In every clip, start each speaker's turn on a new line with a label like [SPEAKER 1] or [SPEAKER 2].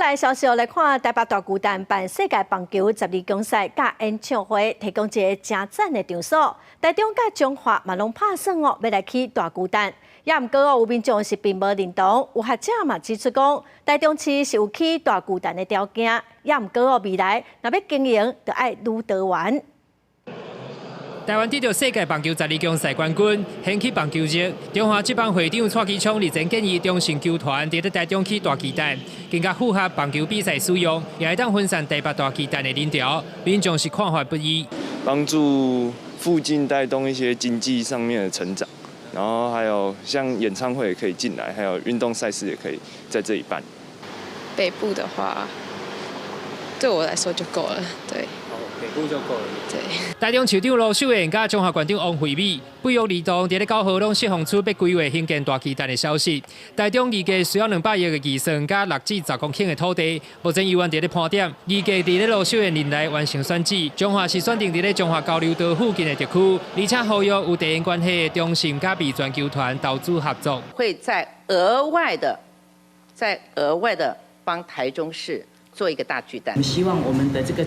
[SPEAKER 1] 來消息來看，台北大巨蛋辦世界棒球十二強賽佮演唱會，提供一个誠讚的場所。台中佮彰化嘛攏拍算哦，欲來起大巨蛋。也毋過哦，有民眾是並無認同，有學者嘛指出講，台中市是有起大巨蛋的條件，也毋過哦，未來若欲經營，就愛愈多元。
[SPEAKER 2] 台灣得著世界棒球十二強賽冠軍，掀起棒球熱。中華職棒會長蔡其昌日前建議中信球團佇咧台中起大巨蛋，更加符合棒球比賽使用，也會當分散台北大巨蛋的人潮。民眾是看法不一。
[SPEAKER 3] 幫助附近帶動一些經濟上面的成長，然後還有像演唱會也可以進來，還有運動賽事也可以在這裡辦。
[SPEAKER 4] 北部的話，對我來說就夠了，對。
[SPEAKER 2] 北部就夠了。
[SPEAKER 4] 對。
[SPEAKER 2] 台中市長盧秀燕佮彰化縣長王惠美不約而同，佇咧9號攏釋放出欲規劃興建大巨蛋的消息。台中預計需要200億的預算，佮6至10公頃的土地，目前猶原佇咧盤點。預計佇咧盧秀燕任內完成選址，彰化是選定佇咧彰化交流道附近的特區，而且呼籲有地緣關係的中信佮味全球團投資合作。
[SPEAKER 5] 會再額外的幫台中市做一個大巨蛋。
[SPEAKER 6] 我們希望我們的這個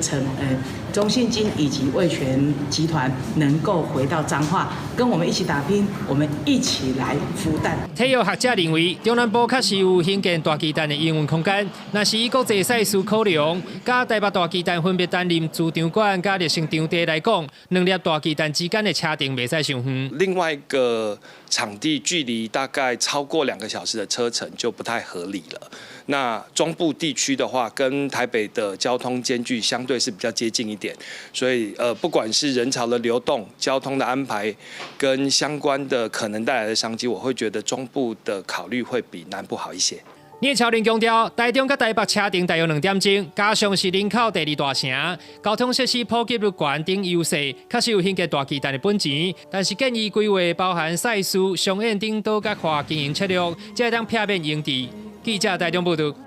[SPEAKER 6] 中信金以及味全集團能夠回到彰化，跟我們一起打拼，我們一起來孵蛋。
[SPEAKER 2] 體育學者認為，中南部確實有興建大巨蛋的營運空間，若是以國際賽事考量，佮台北大巨蛋分別擔任主場館佮熱身場地來講，兩粒大巨蛋之間的車程袂使傷遠。
[SPEAKER 7] 另外一個場地距離大概超過2個小時的車程就不太合理了。那中部地區的話，跟台北的交通間距相對是比較接近一點，所以不管是人潮的流動、交通的安排，跟相關的可能帶來的商機，我會覺得中部的考慮會比南部好一些。
[SPEAKER 2] 聶超麟強調，台中佮台北車程大約2點鐘，加上是人口第二大城，交通設施普及率懸等優勢，確實有興建大巨蛋的本錢。但是建議規劃包含賽事、商演等多角化經營策略，才會當避免擁擠。記者台中報導。